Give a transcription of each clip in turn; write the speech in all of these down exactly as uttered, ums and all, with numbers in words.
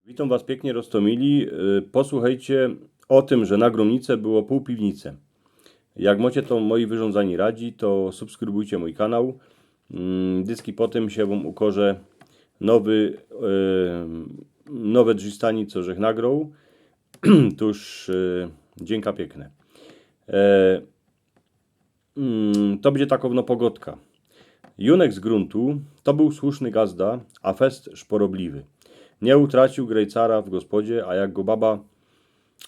Witōm was piyknie, roztōmili. Y, posłuchejcie ô tym, że na Grōmnice było pōł piwnice. Jak mocie to moje wyrządzanie radzi, to subskrybujcie mōj kanał. Mm, dycki potym sie wōm ukoże nowy, y, nowe drzistanie, co żech nagroł. Tōż, y, dziynka piykne. E, Mm, to bydzie takowno pogodka. Junek z grōntu to bōł słuszny gazda, a fest szporobliwy. Niy utraciōł grejcara w gospodzie, a jak go baba,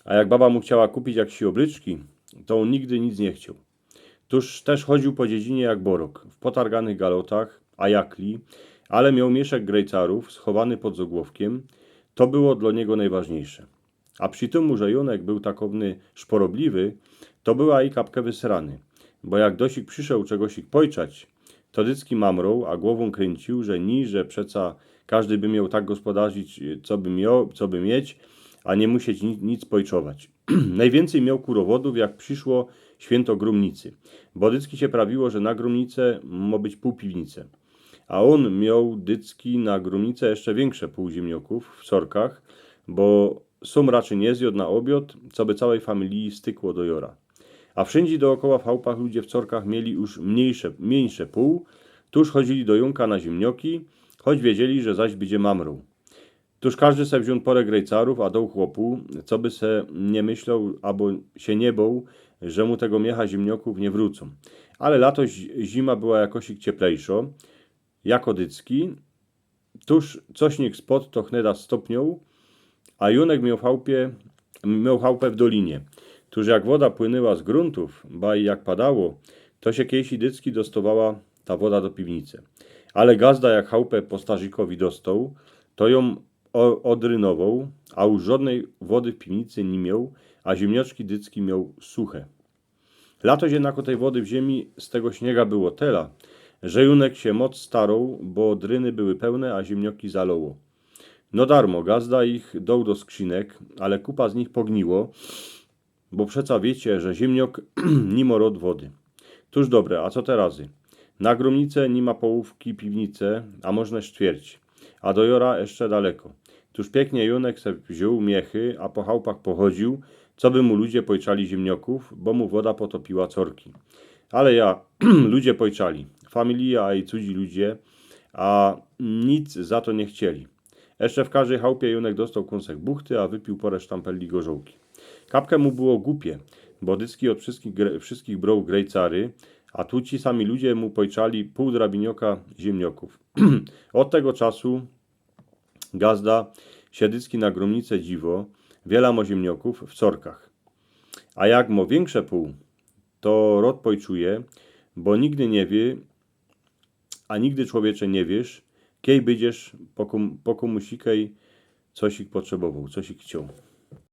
a jak baba mu chciała kupić jaksieś ôblyczki, to ôn nigdy nic niy chcioł. Tōż tyż chodzioł po dziedzinie jak borok, w potarganych galotach, a jakli, ale mioł mieszek grejcarōw schowany pod zogłowkiym. To było dlŏ niego nojważniejsze. A przi tymu, że Junek bōł takowny szporobliwy, to bōł i kapkã wysrany. Bo jak dosik przyszoł czegosik pojczać, to dycki mamroł, a głowōm kryńciōł, że ni, że przeca kożdy by mioł tak gospodarzić, co by mioł, co by mieć, a niy musieć ni-, nic pojczować. Nojwiyncyj mioł kurowodōw, jak prziszło świynto Grōmnicy. Bo dycki sie prawiło, że na Grōmnice mo być pōł piwnice. A ôn mioł dycki na Grōmnice jeszcze wiynkrze pōł ziymniokōw w corkach, bo sōm raczyj niy zjŏd na ôbiŏd, co by cołkij familiji stykło do jŏra. A wszyndzie dookoła w chałpach ludzie w corkach mieli już mniyjsze, mniyjsze pōł, tōż chodzili do Junka na ziymnioki, choć wiedzieli, że zaś bydzie mamroł. Tōż kożdy se wziōn porã grejcarōw, a doł chłopu, co by se niy myśloł, abo sie niy boł, że mu tego miecha ziymniokōw niy wrōcōm. Ale latoś zi-, zima była jakosik cieplejszŏ jako dycki, tōż coś niy spod, to chneda stopnioł, a Junek mioł w chałpie, mioł chałpã w dolinie. Tōż jak woda płynyła z grōntōw, ba i jak padało, to sie kejsi dycki dostŏwała ta woda do piwnice. Ale gazda jak chałpã po starzikowi dostoł, to jōm ô-, ôdrynowoł, a już żŏdnyj wody w piwnicy niy mioł, a ziymnioczki dycki mioł suche. Latoś jednako tyj wody w zimi z tego śniyga było tela, że Junek sie moc staroł, bo dryny były pełne, a ziymnioki zaloło. No darmo, gazda ich doł do skrzinek, ale kupa z nich pogniło, bo przeca wiycie, że ziymniok niy mo rŏd wody. Tōż dobre, a co terazy? Na Grōmnice niy ma połōwki piwnice, a może sztwierć. A do jŏra jeszcze daleko. Tōż piyknie Junek se wziōn miechy, a po chałpach pochodziył, co by mu ludzie pojczali ziymniokōw, bo mu woda potopiła corki. Ale ja, ludzie pojczali, familija, a i cudzy ludzie, a nic za to niy chcieli. Jeszcze w kożdyj chałpie Junek dostoł kōnsek buchty, a wypiōł porã sztampeli gorzołki. Kapkã mu było gupie, bo dycki ôd wszyskich gre-, wszyskich broł grejcary, a tu ci sami ludzie mu pojczali pōł drabinioka ziymniokōw. Ôd tego czasu gazda sie dycki na Grōmnice dziwo, wiela mo ziymniokōw w corkach. A jak mo wiynkrze pōł, to rŏd pojczuje, bo nigdy niy wiy, a nigdy, człowiecze, niy wiysz, kej bydziesz po kōm-, po kōmusikej cosik potrzebowoł, cosik chcioł.